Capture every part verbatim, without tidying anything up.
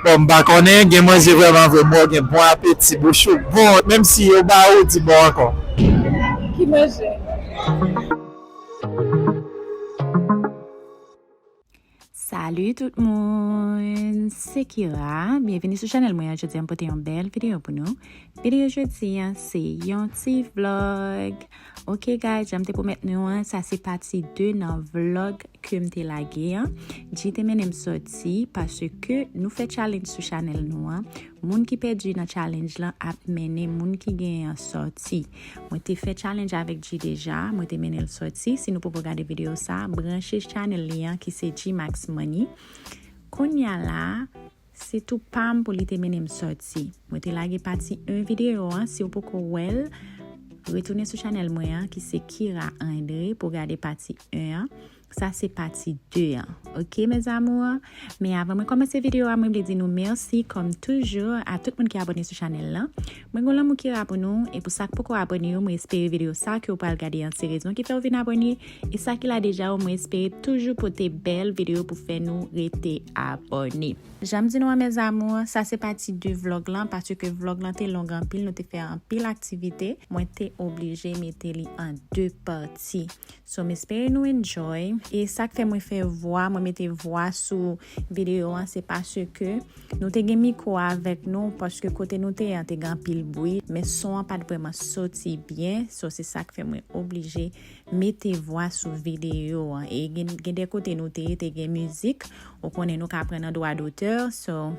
Bon, m pa konnen, gen manje vrèman vre, mwen gen bon apeti, bouch ou bon, menm si yo ba ou, di bon ankò. Ki manje? Salut tout moun, se Kira. Byenvini sou chanèl mwen an. Jodi a m pote yon bèl videyo pou nou. Videyo jodi an se yon ti vlog. Ok guys, jan m te pwomèt nou an, sa se pati de nan vlog ke m te lage an. G te mennen m sòti paske nou fè challenge sou chanèl nou an. Moun ki pèdi nan challenge lan ap mennen moun ki genyen an sòti. Mwen te fè challenge avèk G deja, mwen te mennen l sòti. Si nou poko gade videyo sa, branche chanèl li an ki se G Max Money. Kounye a la, se tou pa m pou li te mennen m sòti. Mwen te lage pati en videyo an, si w poko wè l, retounen sou chanèl mwen an ki se Kira Andre pou w gade pati en an. Sa se pati de an. Ok mes amours? Men avan mwen kòmanse videyo a, mwen vle di nou mèsi kòm toujou a tout moun ki abòne sou chanèl lan. Mwen gon lanmou Kira pou nou, e pou sa k poko abòne yo, mwen espere videyo sa ke w pral gade an se rezon ki fè w vin abòne, e sa ki la deja yo, mwen espere toujou pote bèl videyo pou fè nou rete abòne. Jan m di nou an mes amours, sa se pati de vlog lan, paske vlog lan te long anpil, nou te fè anpil aktivite, mwen te oblije mete li an de pati. So m espere nou enjoy. E sa k fè mwen fè vwa, mwen mete vwa sou videyo an, se paske nou te gen mikwo avèk nou, paske kote nou te ye an te gen anpil bwi, men son an pa t vrèman soti byen. So se sa k fè mwen oblije mete vwa sou videyo an. E gen, gen de kote nou te ye, te gen mizik, ou konnen nou ka pran nan dwa dotè, so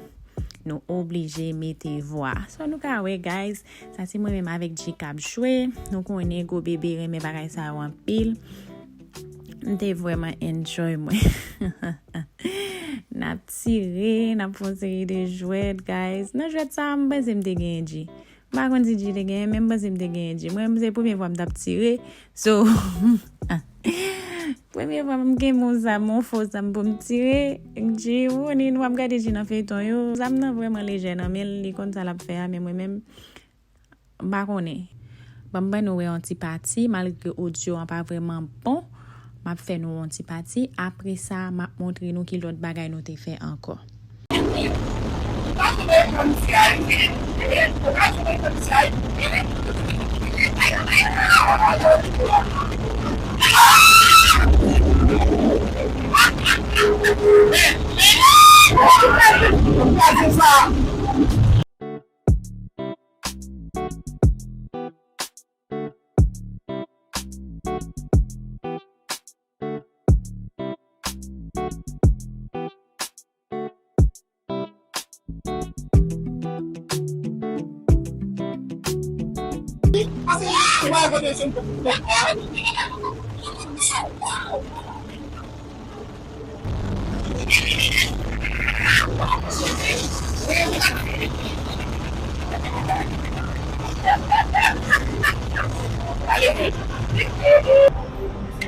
nou oblije mete vwa. So nou ka wè guys, sa se mwen menm avèk G k ap jwe. Nou konnen gwo bebe renmen bagay sa yo anpil. M te vrèman enjoy mwen. N ap tire, n ap fè yon seri de jwèt guys. Nan jwèt sa a, m panse m te genyen G. M pa konn si G te genyen, men m panse m te genyen G. Mwen menm se premye fwa m t ap tire. So, premye fwa m gen yon zam, yon fo zam pou m tire. G, ou konnen nou ap gade G nan feyton yo. Zam nan vrèman lejè nan men l, li konn sa l ap fè a, men mwen menm, m pa konnen. Ban m ban nou wè yon ti pati, malgre odyo an pa vrèman bon, m ap fè nou yon ti pati. Apre sa, m ap montre nou ki lòt bagay nou te fè ankò.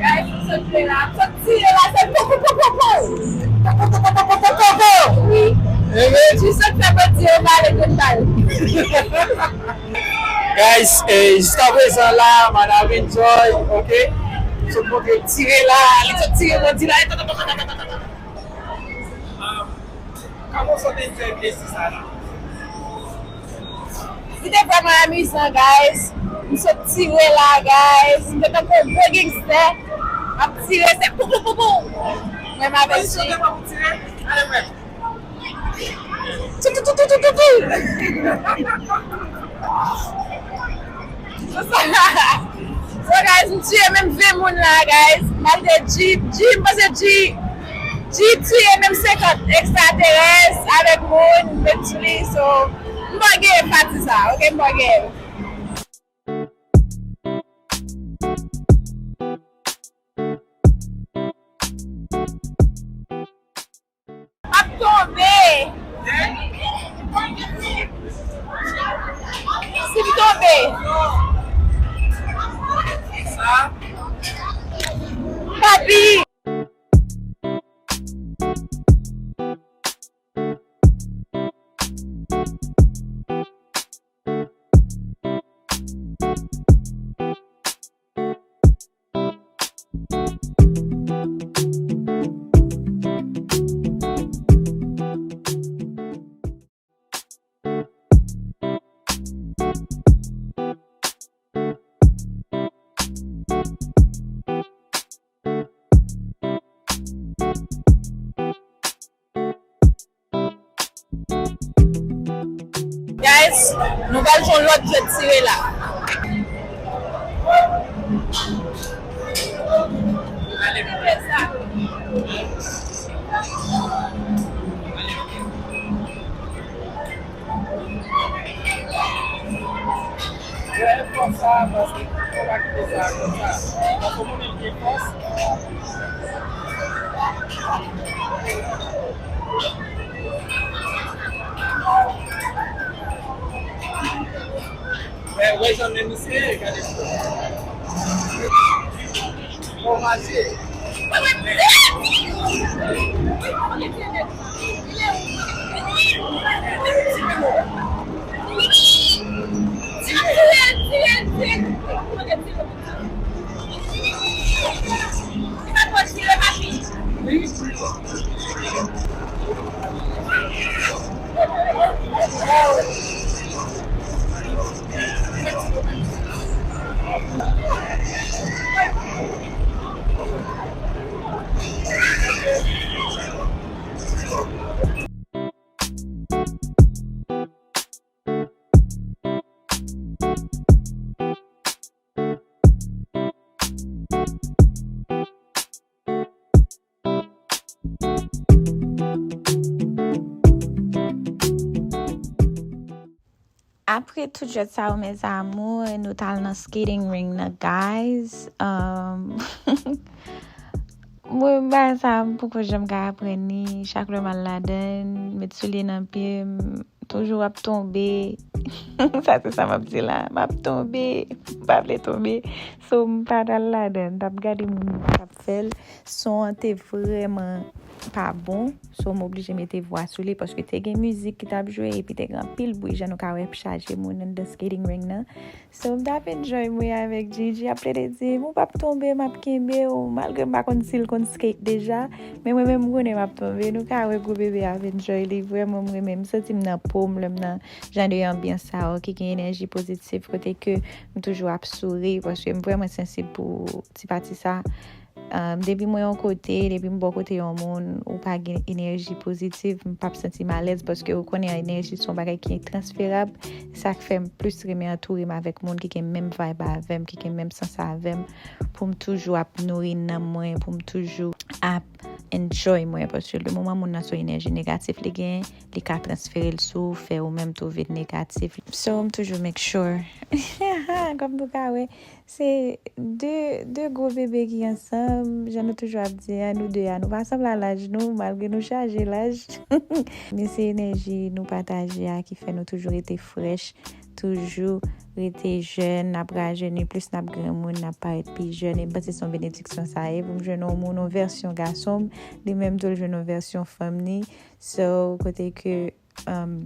Guys, m sot jwe la, m sot tire la, se pou pou pou pou pou. Pou pou pou pou pou pou pou pou. Wi. Ehe. Jis sot fè bandi yo bale tout bal. Guys, eh, jiskaprezan la, madam enjoy, ok? M sot montre tire la, li sot tire bandi la. Kòman w sot enjoy plezi sa la? Li te vrèman amizan, guys. M sot tire la, guys. M te tankou yon gwo gangstè. M ap tire, se pou pou pou pou. Mwen m avèk G. Pozisyon de pou tire. Ale frè. Tou, tou, tou. So guys, m tiye menm ven moun la, guys. Malgre G, G, m panse G, G tiye menm senkant ekstraterès avèk moun, menm sou li, so, m pa gen pati sa, ok, m pa gen. M ap tonbe. Si m tonbe. Papi. Guys, nou pral jwe yon lòt jwe tire la. Fè fòs sa, paske ou pa kite sa konsa. Paske ou konnen l gen fòs. Wè, wè jan menm misye ye, gade. Bon, mache. Apre tout jwèt sa yo, mes amours, nou t al nan skating ring nan, guys. Um, mwen, bagay sa, m poko janm ka aprann li. Chak lè m al ladan l, met soulye nan pye m, toujou ap tonbe. Sa se sa m ap di la. M ap tonbe. M pa vle tonbe. So, m pa t al ladan l. M t ap gade moun k ap fè l. Son an te vrèman pa bon. So, m oblije mete vwa sou li paske te gen mizik ki t ap jwe epi te gen anpil bri, jan nou ka wè ap chaje moun anndan skating ring nan. So, m t ap enjoy mwen avèk Gigi, ap plede di m, "Ou p ap tonbe, m ap kenbe w," malgre m pa konn si l konn skate deja. Men mwen menm, m konnen m ap tonbe. Nou ka wè gwo bebe ap enjoy li. Vrèman, m renmen. M santi m nan po m lè m nan jan de anbyans sa yo ki gen enèji pozitif, kote ke m toujou ap souri, paske m vrèman sansib pou ti pati sa. Um, depi mwen yon kote, depi m bò kote yon moun, ou pa gen enèji pozitif, m p ap santi m alèz, paske ou konnen enèji se yon bagay ki transferab. Sa k fè m plis renmen antoure m avèk moun ki gen menm vibe avè m, ki gen menm sans avè m, pou m toujou ap nouri nanm mwen, pou m toujou ap enjoy mwen, paske le moman moun nan se yon enèji negatif li genyen, li ka transfere l sou ou, fè ou menm tou vin negatif. So, m toujou make sure. Kòm nou ka wè, se de, de gwo bebe ki ansanm, jan nou toujou ap di a, nou de a, nou pa sanble a laj nou, malgre nou chaje laj. Men se enèji nou pataje a ki fè nou toujou rete frèch, toujou rete jèn, n ap rajeni plis, n ap granmoun, n ap parèt pi jèn. E m panse se yon benediksyon sa ye, pou m jwenn yon moun, yon vèsyon gason m, li menm tou l jwenn yon vèsyon fanm ni. So, kote ke um,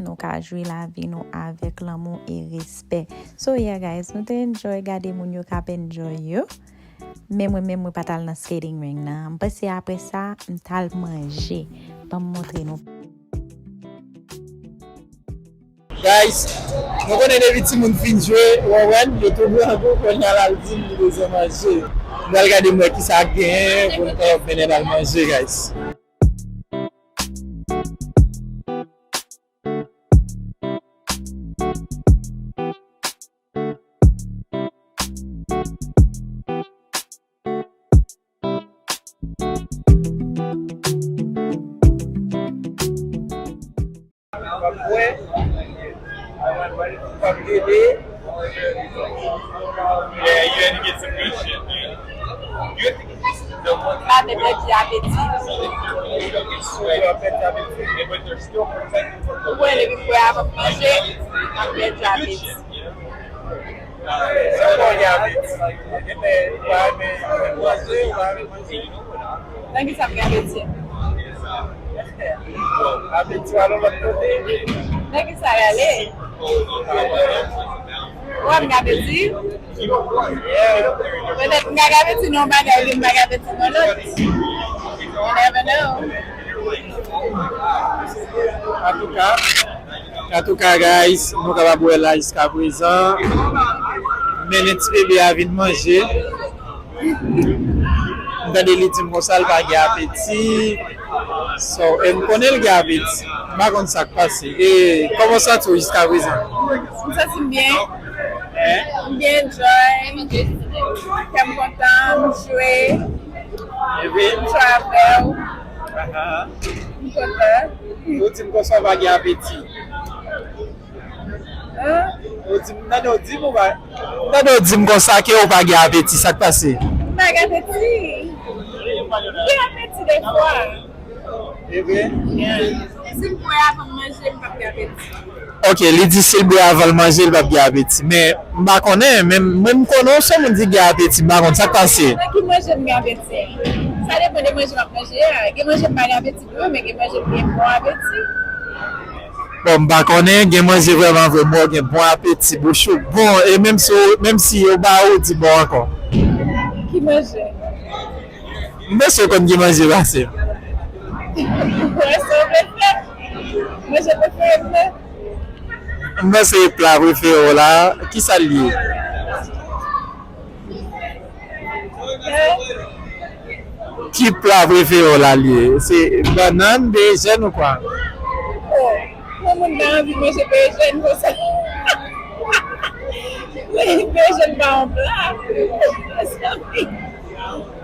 nou ka jwi lavi nou avèk lanmou e respè. So, yeah, guys, nou te enjoy gade moun yo k ap enjoy yo. Men mwen menm, mwen pa t al nan skating ring nan. M panse apre sa, m t al manje. Ban m montre nou. Guys, nou konnen depi timoun fin jwe, Warren, yo tou gran gou, kounye a l al di m li bezwen manje. M pral gade m wè kisa k genyen pou n ka mennen l al manje, guys. W ap bwè. W ap bebe. Yeah, you had to get some good shit, man. You have to get some good. Mwen pèdi apeti. You don't get sweat. But they're still protected from the rain. Mwen, depi m bwè avan m manje, mwen pèdi apeti. Sa w gen apeti? Ebyen, ou pa renmen manje, ou pa renmen manje? Nan ki sa m gen apeti? Apeti w al yon lòt kote? Nan ki sa y ale? Ou wè m gen apeti? Petèt m ka gen apeti nan yon bagay, epi m pa gen apeti nan lòt. You never know. Antouka, Antouka, guys, nou kapab wè la jiskaprezan. Mennen ti bebe a vin manje. M tande li di m konsa, l pa gen apeti. So, e m konnen l gen apeti. M pa konn sa k pase. E kòman w santi w jiskaprezan? M santi m byen. M byen enjoy. Kè m kontan, m jwe. M travel. M kontan. Ou di m konsa w pa gen apeti. Ou di m, tande w di m ou pa, tande w di m konsa ke ou pa gen apeti, sa k pase? M pa gen apeti. M gen apeti defwa. E vre? Yeah. Si m bwè avan m manje, m p ap gen apeti. Ok, li di si l bwè avan l manje, l p ap gen apeti. Men, m pa konnen, men mwen m konnen w se yon moun ki gen apeti, m pa konn sa k pase. Nan ki manje m gen apeti? Sa depann de manje m ap manje a. Gen manje m pa gen apeti pou yo, men gen manje m gen bon apeti. Bon, m pa konnen, gen manje vrèman vre, mwen gen bon apeti, bouch ou bon, e menm si, menm si yo ba ou, di bon ankò. Ki manje? M panse w konn ki manje pase m. Wè sa w vle fè? Manje prefere m nan? M panse pla prefere w la, kisa l ye? Ki pla prefere w la l ye? Se bannann, berejèn ou kwa? Oh, yon moun pa anvi manje berejèn konsa. Berejèn pa yon pla. Mezanmi.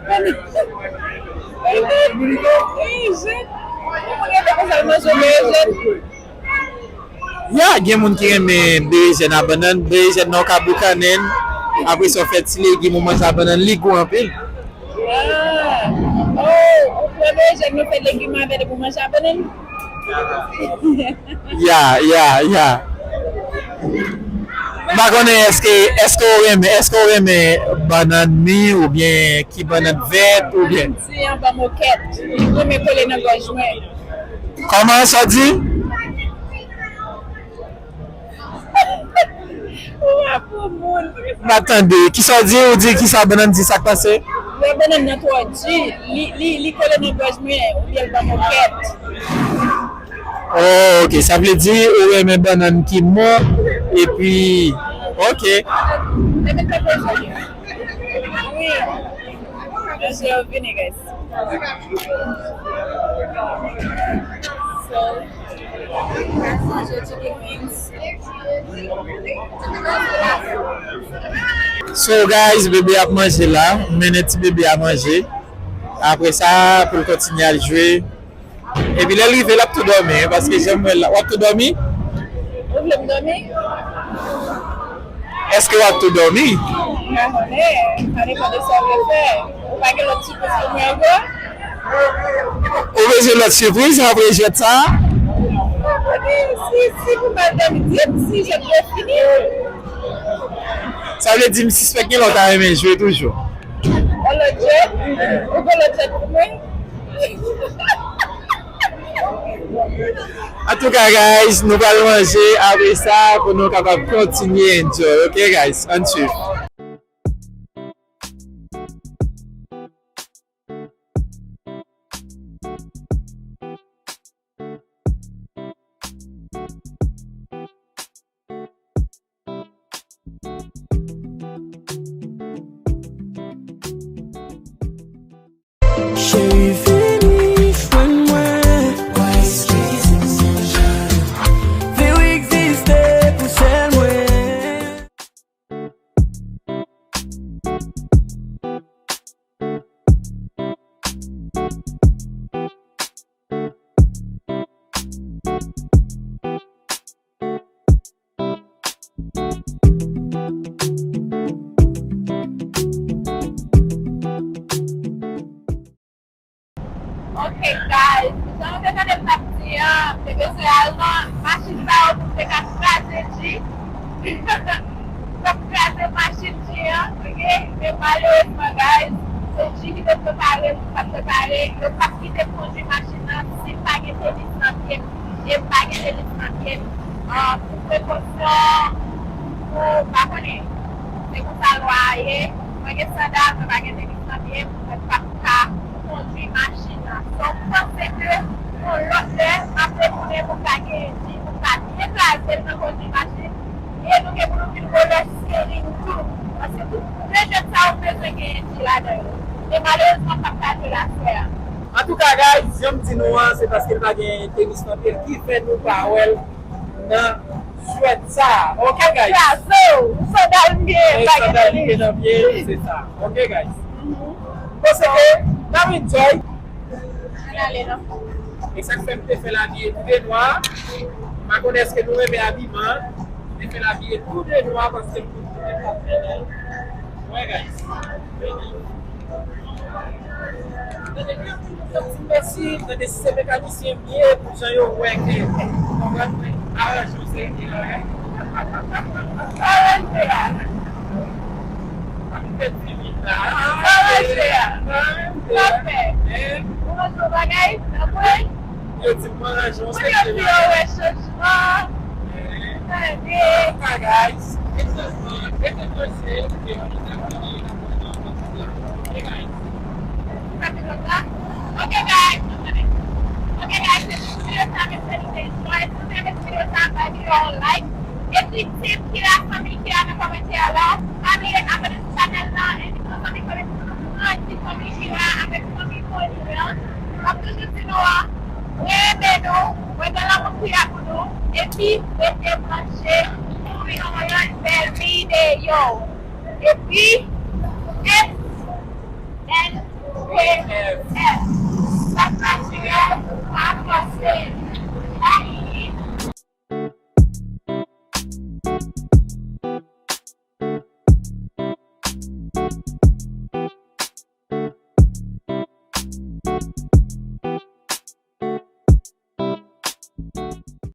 Berejèn. Yon moun rete konsa l manje berejèn. Ya, gen moun ki renmen berejèn a bannann, berejèn nan w ka boukannen, apre sa w fè ti legim, ou manje a bannann, li gou anpil. Ah, oh, ou pran berejèn, ou fè legim avè l, epi w manje a bannann? Ya, ya, ya. M pa konnen èske, èske w renmen, èske w renmen bannann mi oubyen ki bannann vèt oubyen? Bannann di an ban m okèt, li renmen kole nan gòj mwen. Kòman sa w di? Ou pa pou moun. M pa tande. Kisa w di? Ou di kisa bannann di, sa k pase? Lè bannann nan twò di, li, li, li kole nan gòj mwen, oubyen l ban m okèt. Oh, ok. Sa vle di ou renmen bannann ki mou, epi, ok. Epi l pa pou joli. Wi. Mesye yo vini, guys. So, So, guys, bebe ap manje la. M mennen ti bebe a manje. Apre sa, pou l kontinye al jwe. Epi lè l rive, l ap tou dòmi, paske jan m wè l la. W ap tou dòmi? Ou vle m dòmi? Èske w ap tou dòmi? M pa konnen. Sa depann de sa w vle fè. Ou pa gen lòt sipriz pou mwen ankò? Ou bezwen lòt sipriz apre jwèt sa a? Si, si pou m al dòmi, di m si jwèt yo fini. Sa vle di m sispèk gen lè w ta renmen jwe toujou. Yon lòt jwèt? Ou gen lòt jwèt pou mwen? Antouka, guys, nou pral manje apre sa pou nou kapab kontinye enjoy, ok, guys? Ann swiv. Cheri, vini jwenn mwen. Vin egziste pou sèl mwen. Ok, guys, jan nou te tande m t ap di an, m te bezwen al nan machin sa yo pou m te ka kraze ji. M t ap kraze machin ji an, ok? Men malerezman, guys, se ji ki te prepare m, m t ap prepare, yo p ap kite m kondui machin nan si m pa gen tenis nan pye m. E m pa gen tenis nan pye m. Ah, pou prekosyon, pou, m pa konnen. Se konsa lwa a ye. Mwen gen sandal, mwen pa gen tenis nan pye m, mwen p ap ka kondui machin nan. So, m panse ke yon lòt lè, m ap retounen pou m ka genyen ji, pou m ka byen kraze l nan kondui machin. E nou gen pou nou vin remèsye li tou. Paske tout de jwèt sa yo bezwen genyen ji ladan yo. Men malerezman, m p ap ka jwe l aswè a. Antouka, guys, jan m di nou an, se paske l pa gen tenis nan pye l ki fè nou pa wè l nan jwèt sa. Ok, guys? Kraze w, sandal m gen, Hey, pa gen sandal li tenis. Gen nan pye l, se sa. Ok, guys? M panse ke n ap enjoy. Ann ale non. E sa k fè m te fè l abiye tou de nwa. M pa konn èske nou renmen abiman. M te fè l abiye tou de nwa paske m konn tou de nwa. Wè, guys. Tande, yon ti mèsi, tande, si se mekanisyen m ye, pou jan yo wè ke, konprann mwen, aranjman se rete la, hein. Aranjman la. Aranjman la. Aranjman la. Ou konn yon bagay, apre, Yo di m aranjman se pou yo di yo wè chanjman. Tande. Guys, exactement. Rete branche, e nou ap vini nan pwen nan kontak la. Ok, guys. Ok, guys. Ok, guys, se tout videyo sa, m espere nou te enjoy. Si w te renmen ti videyo sa, bay videyo a yon like. Ekri tip ki la, fanmi ki la nan kòmantè a la. Abone, abone sou chanèl la. Envite yon fanmi, fanmi pou nou grandi, fanmi ki la avèk fanmi Koni an. M ap toujou di nou an, renmen nou, mwen gen lanmou ki la pou nou. Epi, rete branche pou yon lòt bèl videyo. Epi, S N P F. Sa pa chire, pa fòse.